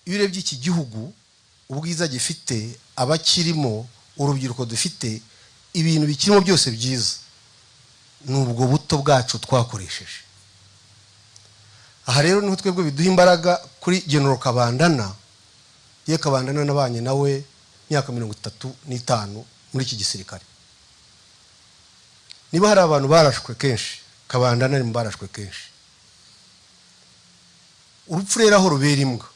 Iyo urebye iki gihugu ubwiza gifite, abakirimo, urubyiruko dufite, ibintu bikirimo byose byiza, ni ubwo buto bwacu twakoresheje. Aha rero niho twebwe biduha imbaraga kuri General Kabandana. Ye Kabandana nabanye nawe imyaka 35 muri iki gisirikare. Niba hari abantu barashwe kenshi, Kabandana ari mu barashwe kenshi. Urupfu rero aho rubera imbwa.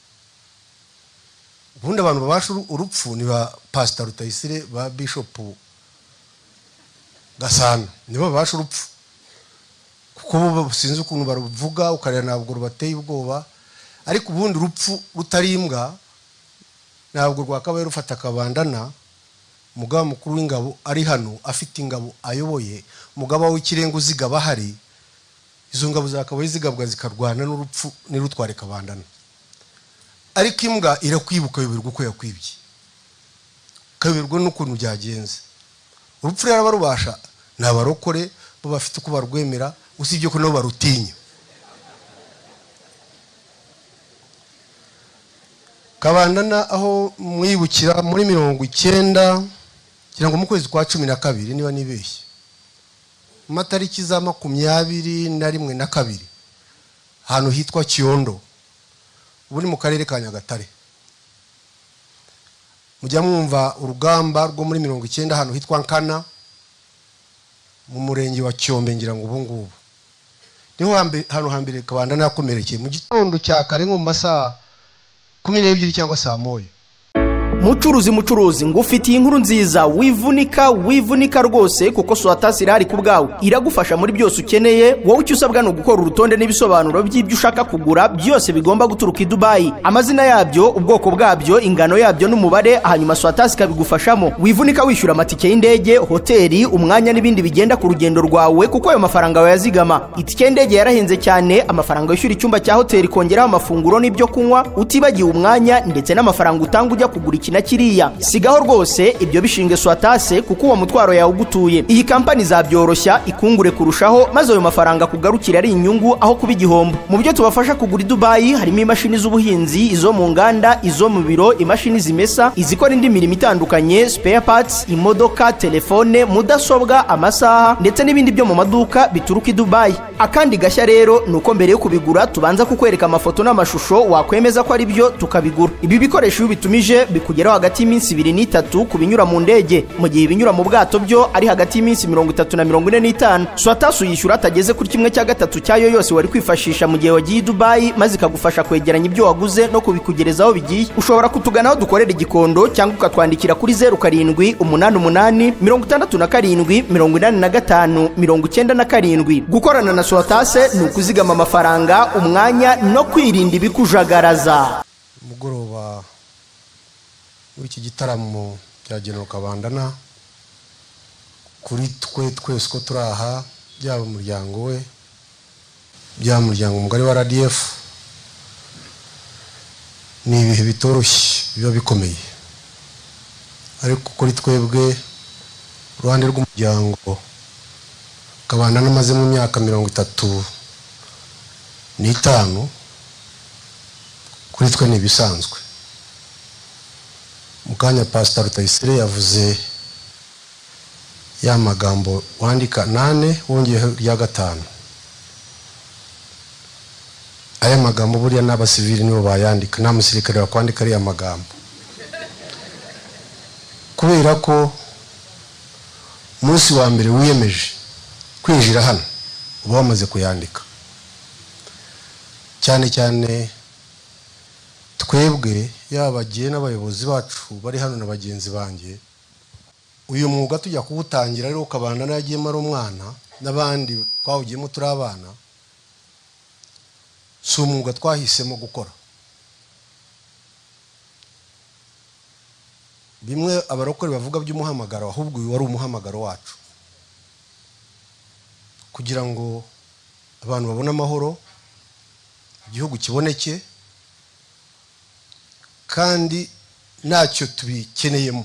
Ubundi abantu babasha urupfu ni ba Pastor Rutayisire, ba Bishop Gasana, nibo babasha urupfu, kuko bo sinzi ukuntu baruvuga ukareba ntabwo rubateye ubwoba. Ariko ubundi urupfu rutari imbwa ntabwo rwakabaye rufata Kabandana, umugaba mukuru w'ingabo ari hano afite ingabo ayoboye, umugaba w'ikirenga uzigaba ahari, izo ngabo zakabaye zigabwa zikarwana n'urupfu nirutware Kabandana. Ariko imbwa irakwibuka ukayoberwa uko yakwibye, ukayoberwa n'ukuntu byagenze. Urupfu rero abarubasha ni abarokore, bo bafite uko barwemera, usibye ko nabo barutinya. Kabandana aho mwibukira muri 90 ngira ngo mu kwezi kwa 12 niba nibeshye, mu matariki za 21 na 2, ahantu hitwa Kiyondo, ubu ni mu karere ka Nyagatare. Mujya mwumva urugamba rwo muri 90 ahantu hitwa Nkana mu murenge wa Cyombe ngira ngo ubu ngubu niho hano hambere Kabandana yakomerekeye mu gitondo cya kare nko mu masaha 12 cyangwa saa 1. Mucuruzi mucuruzi ngufitiye inkuru nziza, wivunika wivunika rwose, kuko Swatasi irahari ku bwawe, iragufasha muri byose ukeneye. Wowe icyo usabwa ni ugukora urutonde n'ibisobanuro by'ibyo ushaka kugura, byose bigomba guturuka i Dubai, amazina yabyo, ubwoko bwabyo, ingano yabyo n'umubare, hanyuma Swatasi ikabigufashamo. Wivunika wishyura amatike y'indege, hoteli, umwanya n'ibindi bigenda ku rugendo rwawe, kuko ayo mafaranga wayazigama. Itike y'indege yarahenze cyane, amafaranga wishyura icyumba cya hoteli, kongeraho amafunguro n'ibyo kunywa, utibagiwe umwanya ndetse n'amafaranga utanga ujya kugura iki na kiriya. Sigaho rwose ibyo bishinge Swatase, kuko uwo mutwaro yawugutuye. Iyi kampani izabyoroshya ikungure kurushaho, maze ayo mafaranga kugarukira ari inyungu aho kuba igihombo. Mu byo tubafasha kugura i Dubai harimo imashini z'ubuhinzi, izo mu nganda, izo mu biro, imashini zimesa, izikora indi mirimo itandukanye, spare parts, imodoka, telefone, mudasobwa, amasaha ndetse n'ibindi byo mu maduka bituruka i Dubai. Akandi gashya rero ni uko mbere yo kubigura tubanza kukwereka amafoto n'amashusho, wakwemeza ko ari byo tukabigura. Ibi bikoresho iyo ubitumije bikugeraho hagati y'iminsi 2 n'3 ku binyura mu ndege, mu gihe ibinyura mu bwato byo ari hagati y'iminsi 30 na 45. Swatasi uyishyura atageze kuri 1/3 cyayo yose wari kwifashisha mu gihe wagiye i Dubai, maze ikagufasha kwegeranya ibyo waguze no kubikugereza aho bigiye. Ushobora kutugana aho dukorera i Gikondo, cyangwa ukatwandikira kuri 07 88 67 85 97. Gukorana na Swatase ni ukuzigama amafaranga, umwanya no kwirinda ibikujagaraza. Umugoroba w'iki gitaramo cya General Kabandana, kuri twe twese ko turi aha, byaba umuryango we, byaba umuryango mugari wa RDF, ni ibihe bitoroshye biba bikomeye. Ariko kuri twebwe uruhande rw'umuryango, Kabandana amaze mu myaka 35, kuri twe ni ibisanzwe. Mu kanya Pastor Rutayisire yavuze ya magambo wandika 8 wongeyeho rya 5. Aya magambo buriya n'abasivili nibo bayandika, nta musirikare wakwandika ariya magambo, kubera ko umunsi wa mbere wiyemeje kwinjira hano uba wamaze kuyandika. Cyane cyane twebwe yaba abagiye n'abayobozi bacu bari hano na bagenzi banjye, uyu mwuga tujya kuwutangira rero Kabandana yagiyemo ari umwana, n'abandi twawugiyemo turi abana, si umwuga twahisemo gukora. Bimwe abarokore bavuga by'umuhamagaro, ahubwo uyu wari umuhamagaro wacu, kugira ngo abantu babone amahoro, igihugu kiboneke, kandi ntacyo tubikeneyemo.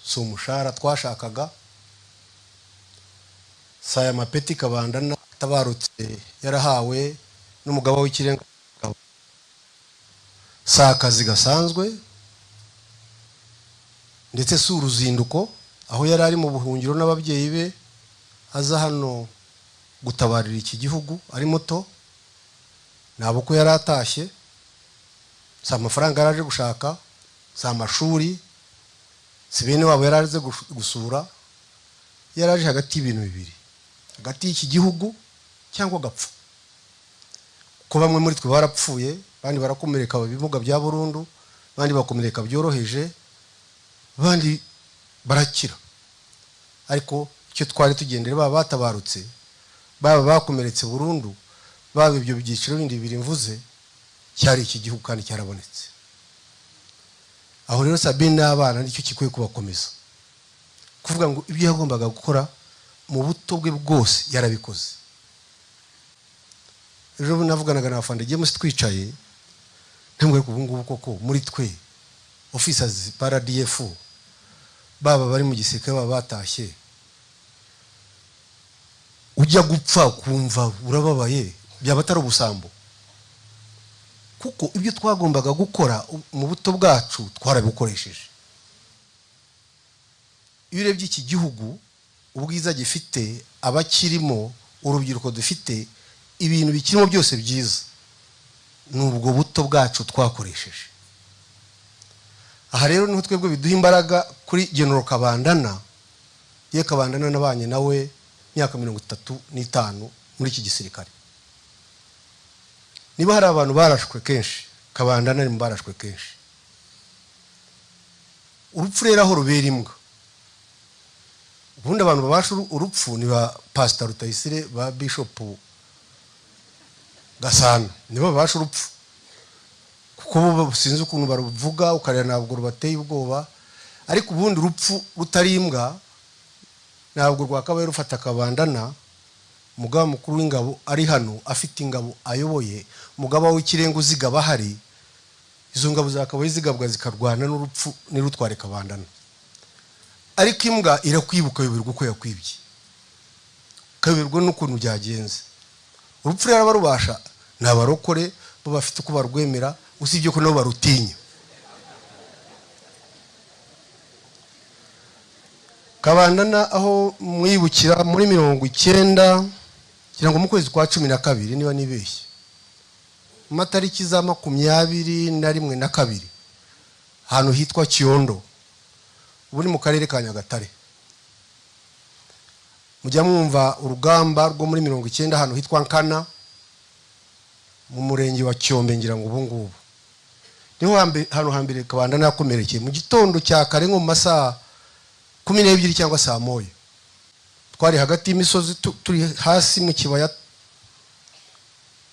Si umushahara twashakaga, si aya mapeti Kabandana atabarutse yarahawe n'umugaba w'ikirenga. Si akazi gasanzwe, ndetse si uruzinduko. Aho yari ari mu buhungiro n'ababyeyi be, aza hano gutabarira iki gihugu ari muto, ntabwo ko yari atashye. Si amafaranga yari aje gushaka, si amashuri, si bene wabo yari aje gusura. Yari aje hagati y'ibintu bibiri, hagati y'iki gihugu cyangwa agapfa. Ko bamwe muri twe barapfuye, abandi barakomereka ibimuga bya burundu, abandi bakomereka byoroheje, abandi barakira. Ariko icyo twari tugendera, baba batabarutse, baba bakomeretse burundu, baba ibyo byiciro bindi bibiri mvuze, cyari iki gihugu kandi cyarabonetse. Aho rero Sabine n'abana nicyo gikwiye kubakomeza, kuvuga ngo ibyo yagombaga gukora mu buto bwe bwose yarabikoze. Ejo bundi navuganaga na Afande James twicaye, ntabwo ubu ngubu koko muri twe officers ba RDF, baba bari mu gisirikare, baba batashye, ujya gupfa kumva urababaye, byaba atari ubusambo? Kuko ibyo twagombaga gukora mu buto bwacu twarabikoresheje. Iyo urebye iki gihugu, ubwiza gifite, abakirimo, urubyiruko dufite, ibintu bikirimo byose byiza, ni ubwo buto bwacu twakoresheje. Aha rero niho twebwe biduha imbaraga kuri General Kabandana. Ye Kabandana nabanye nawe imyaka 35 muri iki gisirikare. Niba hari abantu barashwe kenshi, Kabandana ari mu barashwe kenshi. Urupfu rero aho rubera imbwa, ubundi abantu babasha urupfu ni ba Pastor Rutayisire, ba Bishop Gasana, nibo babasha urupfu, kuko bo sinzi ukuntu baruvuga ukareba ntabwo rubateye ubwoba. Ariko ubundi urupfu rutari imbwa ntabwo rwakabaye rufata Kabandana, umugaba mukuru w'ingabo ari hano, afite ingabo ayoboye, umugaba w'ikirenga uzigaba ahari. Izo ngabo zakabaye zigabwa zikarwana n'urupfu nirutware Kabandana. Ariko imbwa irakwibuka, ukayoberwa uko yakwibye, ukayoberwa n'ukuntu byagenze. Urupfu rero abarubasha ni abarokore, bo bafite uko barwemera, usibye ko nabo barutinya. Kabandana aho mwibukira muri 90, ngira ngo mu kwezi kwa 12 niba nibeshye, mu matariki za 21 na 2, ahantu hitwa Kiyondo, ubu ni mu karere ka Nyagatare. Mujya mwumva urugamba rwo muri 90 ahantu hitwa Nkana mu murenge wa Cyombe, ngira ngo ubu ngubu niho hano hambere Kabandana yakomerekeye mu gitondo cya kare nko mu masaha 12 cyangwa saa 1. Twari hagati y'imisozi, turi hasi mu kibaya,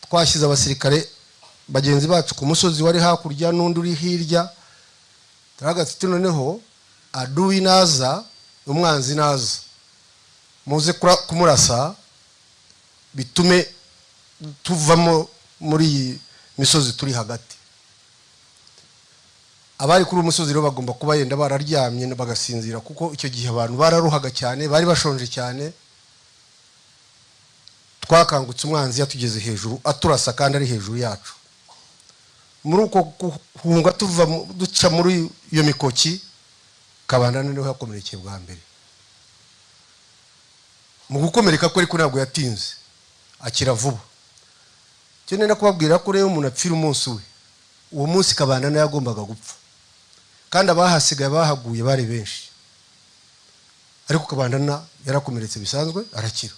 twashyize abasirikare bagenzi bacu ku musozi wari hakurya n'undi uri hirya. Turavuga tuti noneho aduyi naza, umwanzi naza, muze kumurasa bitume tuvamo muri iyi misozi turi hagati. Abari kuri uwo musozi rero bagomba kuba yenda bararyamye bagasinzira, kuko icyo gihe abantu bararuhaga cyane, bari bashonje cyane. Twakangutse umwanzi yatugeze hejuru aturasa kandi ari hejuru yacu. Muri uko guhunga tuva duca muri iyo mikoki, Kabandana niho yakomerekeye bwa mbere. Mu gukomereka kwe ariko ntabwo yatinze, akira vuba. Icyo nenda kubabwira ko rero umuntu apfira umunsi we, uwo munsi Kabandana yagombaga gupfa, kandi abahasigaye bahaguye bari benshi. Ariko Kabandana yarakomeretse bisanzwe arakira.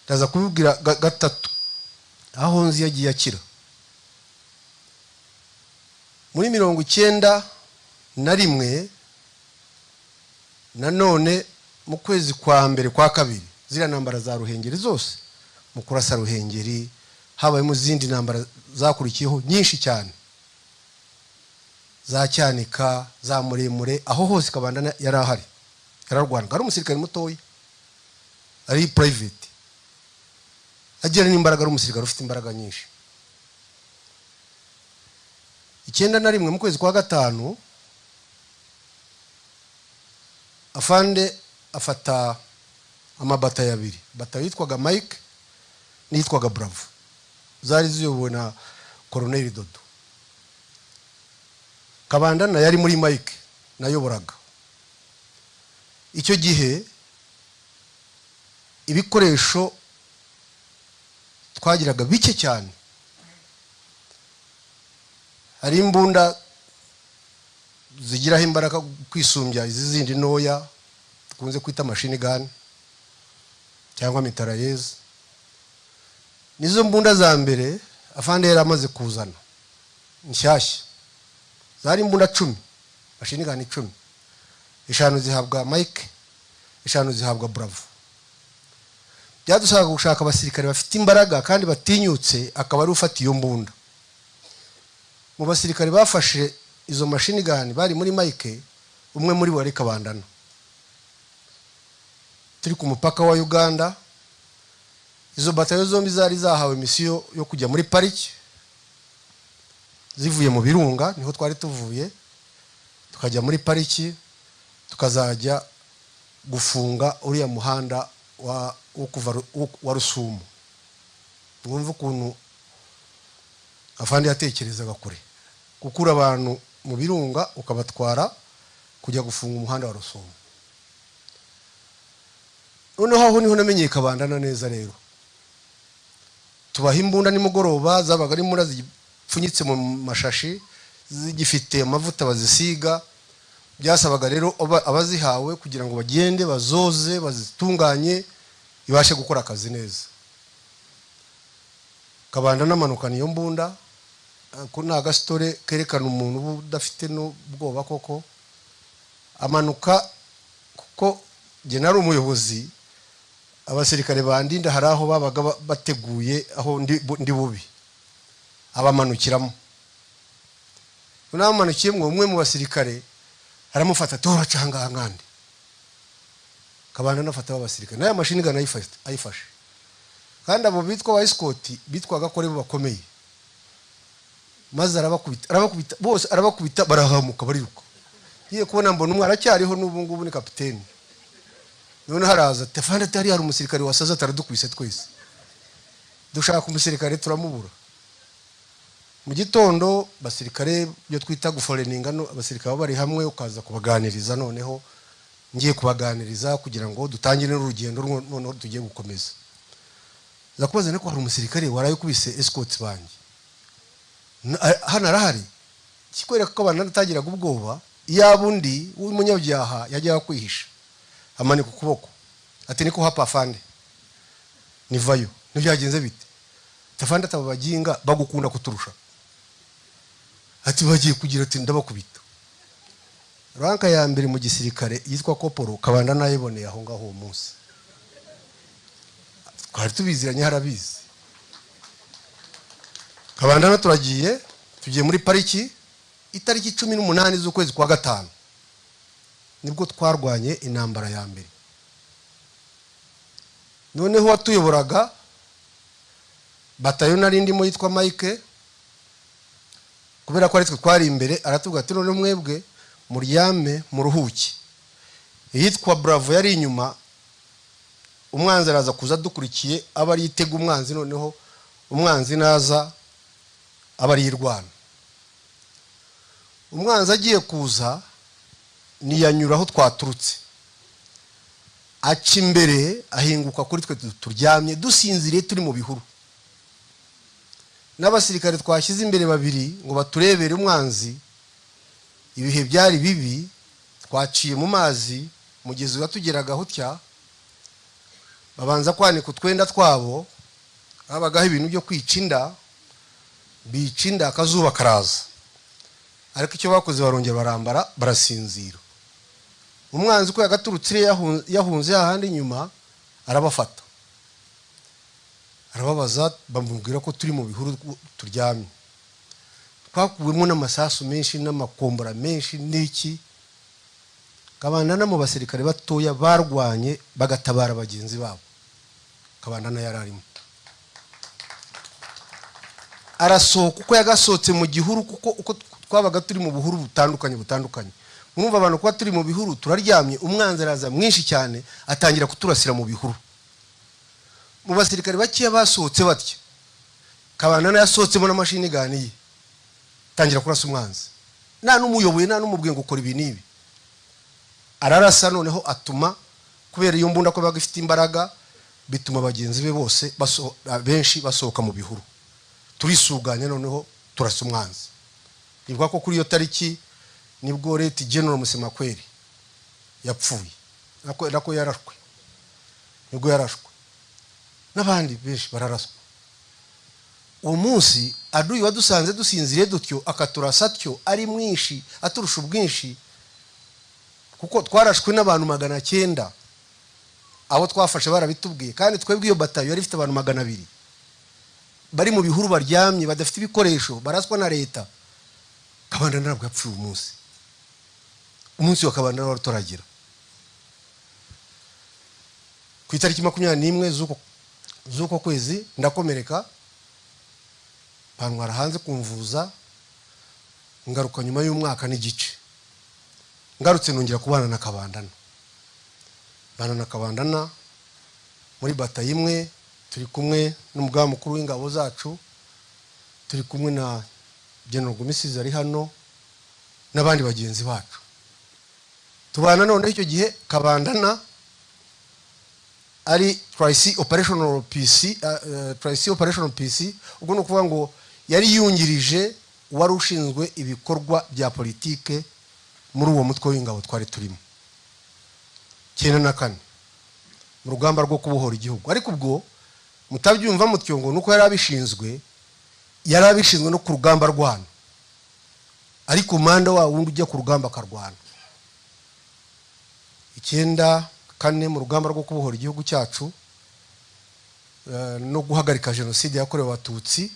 Ndaza kubibwira gatatu aho nzi yagiye akira. Muri 91 nanone mu kwezi kwa mbere kwa kabiri, ziriya ntambara za Ruhengeri zose, mu kurasa Ruhengeri habayemo izindi ntambara zakurikiyeho nyinshi cyane, za Cyanika, za Muremure, aho hose Kabandana yari ahari, yararwanaga. Ari umusirikare mutoya, ari private, agira n'imbaraga, ari umusirikare ufite imbaraga nyinshi. 91 mu kwezi kwa 5, afande afata amabatayo abiri, batayo yitwaga Mike n'iyitwaga Bravo, zari ziyobowe na Colonel Dodo. Kabandana yari muri Mike nayoboraga icyo gihe. Ibikoresho twagiraga bike cyane. Hari imbunda zigiraho imbaraga kwisumbya izi zindi ntoya dukunze kwita machine gun cyangwa mitrailleuse. Nizo mbunda za mbere afande yari amaze kuzana nshyashya. Zari imbunda 10, machine gun 10. 5 zihabwa Mike, 5 zihabwa Bravo. Byadusabaga gushaka abasirikare bafite imbaraga kandi batinyutse, akaba ari ufata iyo mbunda. Mu basirikare bafashe izo machine gun bari muri Mike, umwe muri bo ari Kabandana. Turi ku mupaka wa Uganda, izo batayo zombi zari zahawe misiyo yo kujya muri pariki zivuye mu birunga, niho twari tuvuye, tukajya muri pariki tukazajya gufunga uriya muhanda wa kuva wa Rusumo. Mwumva ukuntu afande yatekerezaga kure, gukura abantu mu birunga ukabatwara kujya gufunga umuhanda wa Rusumo. Noneho aho niho namenyeye Kabandana neza. Rero tubaha imbunda nimugoroba, zabaga ari imbunda zipfunyitse mu mashashi zigifite amavuta bazisiga. Byasabaga rero abazihawe kugira ngo bagende bazoze bazitunganye ibashe gukora akazi neza. Kabandana amanukana iyo mbunda. Ko ni agasitore kerekana umuntu udafite n'ubwoba koko. Amanuka, kuko njye nari umuyobozi, abasirikare bandinda hari aho babaga bateguye aho ndi bubi, abamanukiramo. Namanukiyemo, umwe mu basirikare aramufata, tora canga nkande. Kabandana nafata abasirikare n'aya machine gun ayifashe. Kandi abo bitwa ba escort bitwaga ko ari bo bakomeye, maze arabakubita, arabakubita bose, arabakubita barahamuka bariruka. Ngiye kubona mbona umwe aracyariho n'ubu ngubu ni kapiteni. None haraza tefande atari hari umusirikare wasaza ataradukubise twese. Dushaka umusirikare turamubura. Mu gitondo basirikare byo twita guforeninga, no abasirikare bari hamwe ukaza kubaganiriza. Noneho ngiye kubaganiriza kugira ngo dutangire n'urugendo, noneho tugiye gukomeza. Za kubaza niko hari umusirikare warayikubise escorts banjye hano arahari, kikwereka ko abantu natagiraga ubwoba. Iyaba undi w'umunyabyaha yajyaga kwihisha, amanika ukuboko ati niko hapa afande, nivayo. Ntibyagenze bite tafande? Ataba baginga bagukunda kuturusha. Ati bagiye kugira ati ndabakubita. Ranka ya mbere mu gisirikare yitwa koporo, Kabanda nayiboneye aho ngaho uwo munsi. Twari tubiziranye, harabizi Kabandana. Turagiye, tugiye muri pariki itariki 18 z'ukwezi kwa gatanu, nibwo twarwanye intambara ya mbere. Noneho watuyoboraga batayo nari ndimo yitwa Mike, kubera ko ari twe twari imbere, aratubwira ati none mwebwe muryame muruhuke. Yitwa Bravo yari inyuma. Umwanzi araza kuza dukurikiye, aba ari itega umwanzi, noneho umwanzi naza aba ari irwana. Umwanzi agiye kuza niyanyura aho twaturutse, aca imbere ahinguka kuri twe turyamye dusinziriye turi mu bihuru. N'abasirikare twashyize imbere babiri ngo baturebere umwanzi. Ibihe byari bibi, twaciye mu mazi, mugezi watugeraga utya. Babanza kwanika utwenda twabo, habagaho ibintu byo kwica inda, bica inda, akazuba karaza. Ariko icyo bakoze barongera barambara barasinzira. Umwanzi uko yagaturutse yahunze hahandi inyuma, arabafata, arababaza, bamubwira ko turi mu bihuru turyamye. Twakuwemo n'amasasu menshi n'amakombora menshi n'iki. Kabandana mu basirikare batoya barwanye bagatabara bagenzi babo, Kabandana yari arimo. Arasohoka uko yagasohotse mu gihuru, kuko uko twabaga turi mu buhuru butandukanye butandukanye, mwumva abantu kuba turi mu bihuru turaryamye, umwanzi araza mwinshi cyane atangira kuturasira mu bihuru. Mu basirikare bakeya basohotse batya, Kabandana yasohotsemo na machine gun ye, tangira kurasa umwanzi. Nta n'umuyoboye, nta n'umubwiye ngo ukora ibi n'ibi. Ararasa, noneho atuma, kubera iyo mbunda ko baga ifite imbaraga, bituma bagenzi be bose benshi basohoka mu bihuru. Turisuganya, noneho turasa umwanzi. Nibuka ko kuri iyo tariki nibwo Late General Musemakweli yapfuye, nako yarashwe, nibwo yarashwe n'abandi benshi bararaswa. Uwo munsi aduyi wadusanze dusinziriye dutyo, akaturasa atyo, ari mwinshi, aturusha ubwinshi, kuko twarashwe n'abantu 900. Abo twafashe barabitubwiye, kandi twebwe iyo batayo yari ifite abantu 200 bari mu bihuru baryamye, badafite ibikoresho, baraswa na leta. Kabanda ntabwo yapfuye umunsi, umunsi wa Kabanda wari utaragira. Ku itariki 21 z'uko kwezi ndakomereka, bantwara hanze kumvuza, ngaruka nyuma y'umwaka n'igice. Ngarutse nongera kubana na Kabandana, bana na Kabandana muri batayo imwe, turi kumwe n'umugaba mukuru w'ingabo zacu, turi kumwe na General Gumisizi ari hano n'abandi bagenzi bacu. Tubana noneho icyo gihe Kabandana ari Tricy Operational PC, Tricy Operational PC, ubwo ni ukuvuga ngo yari yungirije wari ushinzwe ibikorwa bya politike muri uwo mutwe w'ingabo twari turimo. 94 mu rugamba rwo kubohora igihugu. Ariko ubwo mutabyumva mutyo ngo nuko yari abishinzwe, yari abishinzwe no ku rugamba rwana, ariko manda wa wundi ujya ku rugamba akarwana. 94 mu rugamba rwo kubohora igihugu cyacu no guhagarika jenoside yakorewe Abatutsi,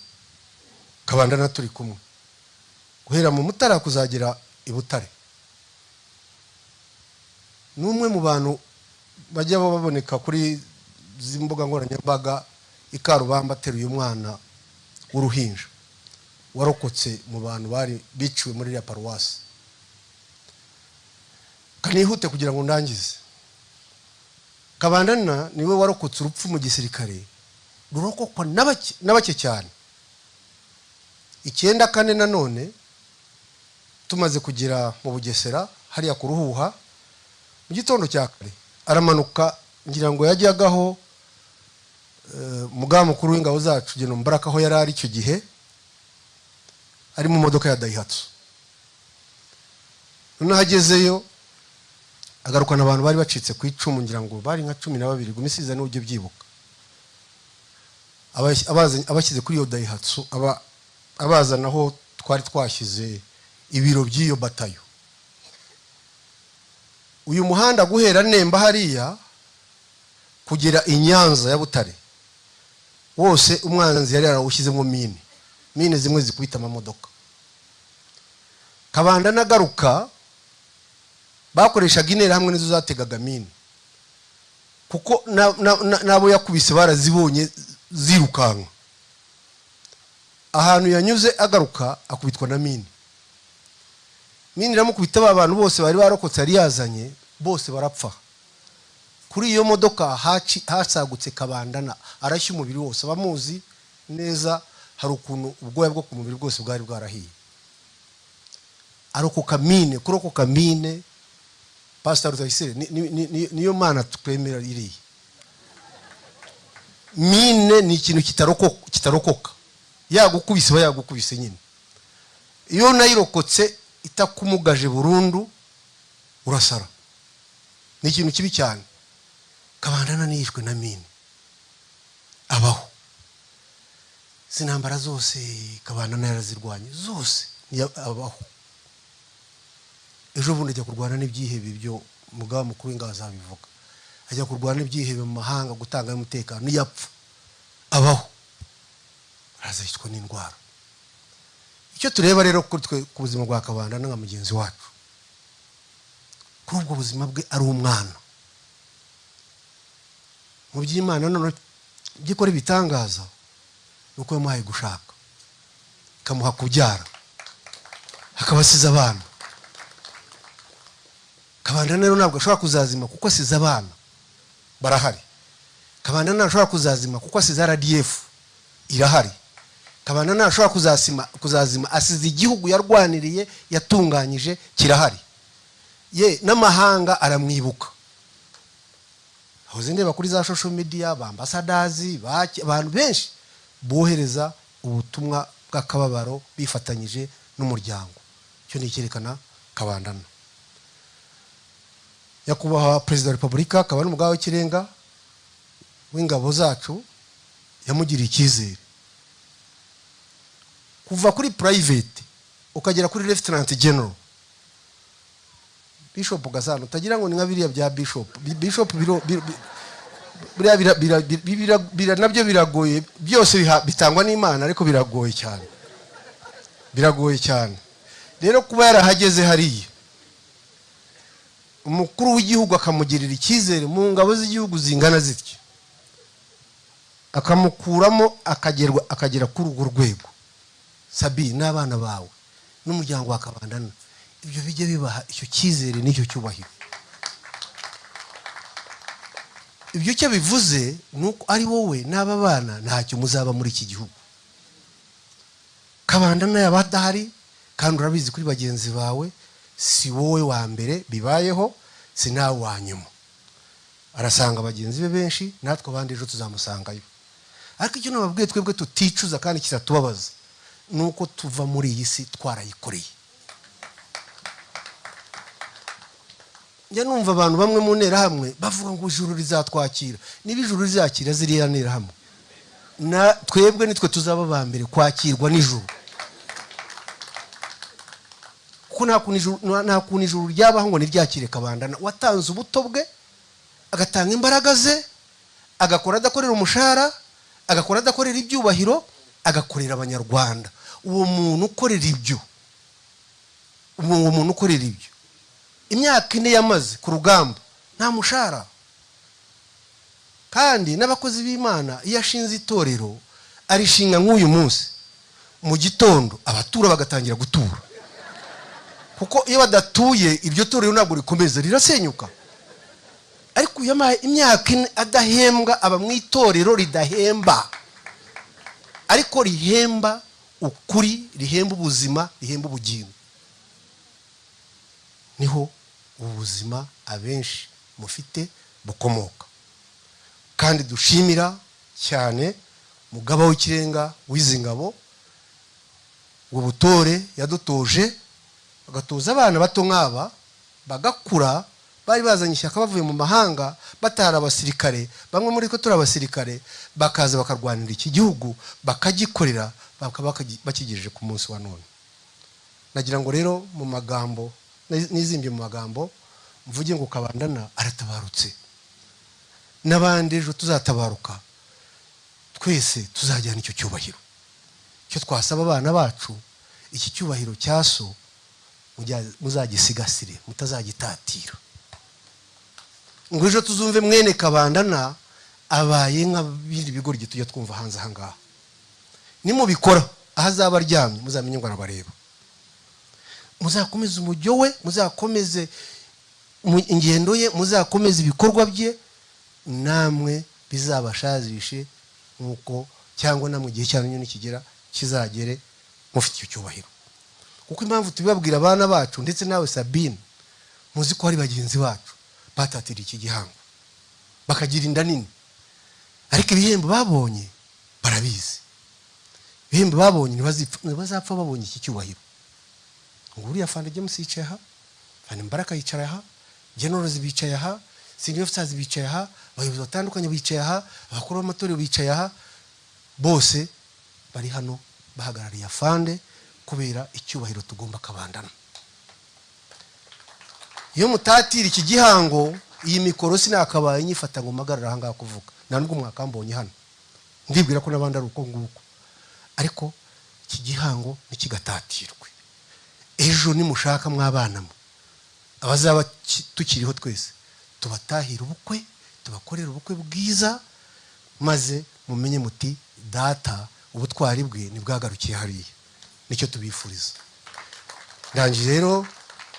Kabandana turi kumwe guhera mu Mutara kuzagera i Butare. N'umwe mu bantu bajya baboneka kuri zimbuga nkoranyambaga i Karubamba ateruye umwana w'uruhinja warokotse mu bantu bari biciwe muri ya paruwasi. Kanihute kugira ngo ndangize. Kabandana niwe warokotse urupfu mu gisirikare rurokokwa n'abake cyane. 94 nanone tumaze kugera mu Bugesera hariya ku Ruhuha, mu gitondo cya kare aramanuka, ngira ngo yajyagaho mugaba mukuru w'ingabo zacu General Mbaraka aho yari ari icyo gihe, ari mu modoka ya Daihatsu. Noneho agezeyo agarukana abantu bari bacitse ku icumu, ngira ngo bari nka 12, Gumisiza niwe ujya ubyibuka. Abashyize kuri iyo Daihatsu, abazana aho twari twashyize ibiro by'iyo batayo. Uyu muhanda guhera Nemba hariya kugera i Nyanza ya Butare wose umwanzi yari yarawushyizemo mine, mine zimwe zikubita amamodoka. Kabanda nagaruka bakoreshaga intera hamwe nizo zategaga mine, kuko nabo yakubise barazibonye zirukanka. Ahantu yanyuze agaruka akubitwa na mine, mine iramukubita, ba bantu bose bari barokotse yari yazanye bose barapfa. Kuri iyo modoka hasagutse Kabandana, arashya umubiri wose. Abamuzi neza hari ukuntu ubwoya bwo ku mubiri bwose bwari bwarahiye. Arokoka mine, kurokoka mine, Pastor Rutayisire, niyo mana twemera iriya. Mine ni ikintu kitarokoka, yagukubise ba yagukubise nyine. Iyo nayirokotse itakumugaje burundu urasara, ni ikintu kibi cyane. Kabandana niyishwe na mine, abaho. Zinambara zose Kabandana yarazirwanye zose, abaho. Ejo bundi ajya kurwana n'ibyihebe byo mugaba mukuru w'ingabo azabivuga, ajya kurwana n'ibyihebe mu mahanga gutanga umutekano, yapfa abaho, arazicwa n'indwara. Icyo tureba rero kuri twe ku buzima bwa Kabandana nka mugenzi wacu, kuri ubwo buzima bwe ari umwana mu by'Imana, none byikora ibitangaza nuko yamuhaye gushaka, ikamuha kubyara, akaba asize abana. Kabandana rero ntabwo ashobora kuzazima kuko asize abana barahari. Kabandana ntashobora kuzazima kuko asize RDF irahari. Kabandana ntashobora kuzazima, asize igihugu yarwaniriye, yatunganyije, kirahari. Ye n'amahanga aramwibuka. Ahoze ndeba kuri za social media, ba ambassadors, abantu benshi bohereza ubutumwa bw'akababaro bifatanyije n'umuryango. Cyo ni icyerekana Kabandana. Nyakubahwa Perezida wa Repubulika akaba n'umugaba w'ikirenga w'ingabo zacu yamugiriye icyizere. Kuva kuri private ukagera kuri Lieutenant General Bishop Gasana, utagira ngo ni nka biriya bya Bishop. Bishop biriya nabyo biragoye, byose bitangwa n'Imana, ariko biragoye cyane, biragoye cyane. Rero kuba yarahageze hariya, umukuru w'igihugu akamugirira icyizere mu ngabo z'igihugu zingana zitya, akamukuramo akagera kuri urwo rwego. Sabi n'abana bawe n'umuryango wa Kabandana, ibyo bijye bibaha icyo cyizere n'icyo cyubahiro. Ibyo cyo bivuze nuko ari wowe n'aba bana ntacyo muzaba muri iki gihugu. Kabandana yaba adahari, kandi urabizi kuri bagenzi bawe, si wowe wa mbere bibayeho, si nawe wa nyuma. Arasanga bagenzi be benshi, natwe abandi ejo tuzamusangayo. Ariko icyo nababwiye twebwe tuticuza kandi kitatubabaza, nuko tuva muri iyi si twarayikoreye. Njya numva abantu bamwe mu nterahamwe bavuga ngo ijuru rizatwakira. Niba ijuru rizakira ziriya nterahamwe, na twebwe nitwe tuzaba ba mbere kwakirwa n'ijuru. Kuko nta kuntu ijuru ryabaho ngo ntiryakire Kabandana watanze ubuto bwe, agatanga imbaraga ze, agakora adakorera umushahara, agakora adakorera ibyubahiro, agakorera abanyarwanda. Uwo muntu ukorera ibyo, uwo muntu ukorera ibyo imyaka 4 yamaze ku rugamba nta mushahara. Kandi n'abakozi b'Imana iyo ashinze itorero arishinga nk'uyu munsi mu gitondo abatura bagatangira gutura, kuko iyo badatuye iryo torero ntabwo rikomeza, rirasenyuka. Ariko imyaka 4 adahembwa, aba mu itorero ridahemba, ariko rihemba ukuri, rihemba ubuzima, rihemba ubugingo. Niho ubuzima abenshi mufite bukomoka. Kandi dushimira cyane mugaba w'ikirenga w'izi ngabo, ubutore yadutoje, agatoza abana bato nk'aba bagakura, bari bazanye ishyaka bavuye mu mahanga, batari abasirikare, bamwe muri twe turi abasirikare, bakaza bakarwanira iki gihugu, bakagikorera, bakaba bakigejeje ku munsi wa none. Nagira ngo rero mu magambo nizimbye mu magambo mvuge ngo Kabandana aratabarutse, n'abandi ejo tuzatabaruka, twese tuzajyana icyo cyubahiro. Icyo twasaba abana bacu, iki cyubahiro cya so muzagisigasire, mutazagitatira. Ngo ejo tuzumve mwene Kabandana abaye nka bindi bigoryi tujya twumva hanze aha ngaha. Nimubikora aho azaba aryamye muzamenye ngo arabareba. Muzakomeze umujyo we, muzakomeze ingendo ye, muzakomeze ibikorwa bye, namwe bizabashazishe nkuko cyangwa namwe igihe cyanyu nikigera kizagere mufite icyo cyubahiro. Kuko impamvu tubibabwira abana bacu ndetse nawe Sabine, muzi ko hari bagenzi bacu batatiriye iki gihango bakagira inda nini, ariko ibihembo babonye barabizi. Ibihembo babonye ntibazapfa babonye iki cyubahiro. Ngo uriya Fande James yicaye aha, Fande Mbaraka yicaye aha, Generals bicaye aha, Senior Officers bicaye aha, abayobozi batandukanye bicaye aha, abakuru b'amatorero bicaye aha, bose bari hano bahagarariye Afande kubera icyubahiro tugomba Kabandana. Iyo mutatira iki gihango, iyi mikoro sinakabaye nyifata ngo mpagarare aha ngaha kuvuga, nta nubwo mwakambonye hano, ndibwira ko n'abandi ari uko nguko. Ariko iki gihango ntikigatatirwe. Ejo nimushaka mwabana mwe, abazaba tukiriho twese, tubatahira ubukwe, tubakorera ubukwe bwiza, maze mumenye muti data ubutwari bwe ntibwagarukiye hariya. Nicyo tubifuriza. Ndangije rero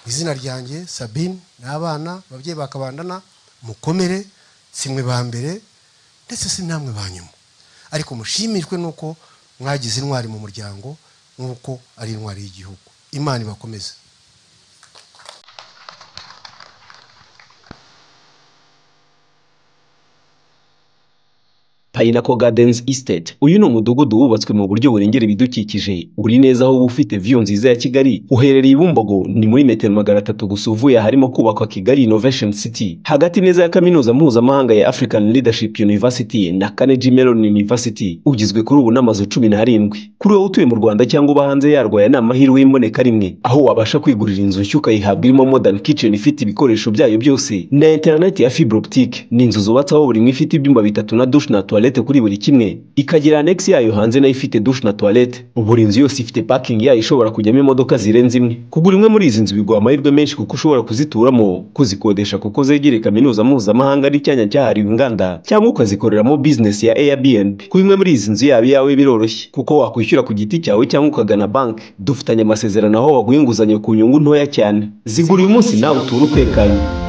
izina ryanjye Sabine n'abana ababyeyi ba Kabandana, mukomere, si mwe ba mbere ndetse si namwe ba nyuma, ariko mushimirwe nuko Mwagize intwari mu muryango nk'uko ari intwari y'igihugu. Imana ibakomeze. Pinnacle Gardens Estate. Uyu ni umudugudu wubatswe mu buryo burengera ibidukikije, uri neza aho uba ufite view nziza ya Kigali. Uherereye i Bumbogo, ni muri metero 300 gusa uvuye aharimo kubakwa Kigali Innovation City, hagati neza ya kaminuza mpuzamahanga ya African Leadership University na Carnegie Mellon University. Ugizwe kuri ubu n'amazu 17. Kuri wowe utuye mu Rwanda cyangwa uba hanze yarwo, aya ni amahirwe y'imboneka rimwe, aho wabasha kwigurira inzu nshya ukayihabwa irimo modern kitchen ifite ibikoresho byayo byose na internet ya fibre optique. Ni inzu zubatse aho buri imwe ifite ibyumba bitatu na douche na toilette kuri buri kimwe, ikagira annex yayo hanze nayo ifite douche na toilette. Buri nzu yose ifite parking yayo ishobora kujyamo imodoka zirenze imwe. Kugura imwe muri izi nzu biguha amahirwe menshi, kuko ushobora kuzituramo, kuzikodesha kuko zegereye kaminuza mpuzamahanga n'icyanya cyahariwe inganda, cyangwa ukazikoreramo business ya Airbnb. Kuba imwe muri izi nzu yaba iyawe biroroshye, kuko wakwishyura ku giti cyawe cyangwa ukagana banki dufitanye amasezerano, aho baguha inguzanyo ku nyungu ntoya cyane. Zigura uyu munsi nawe uture utekanye.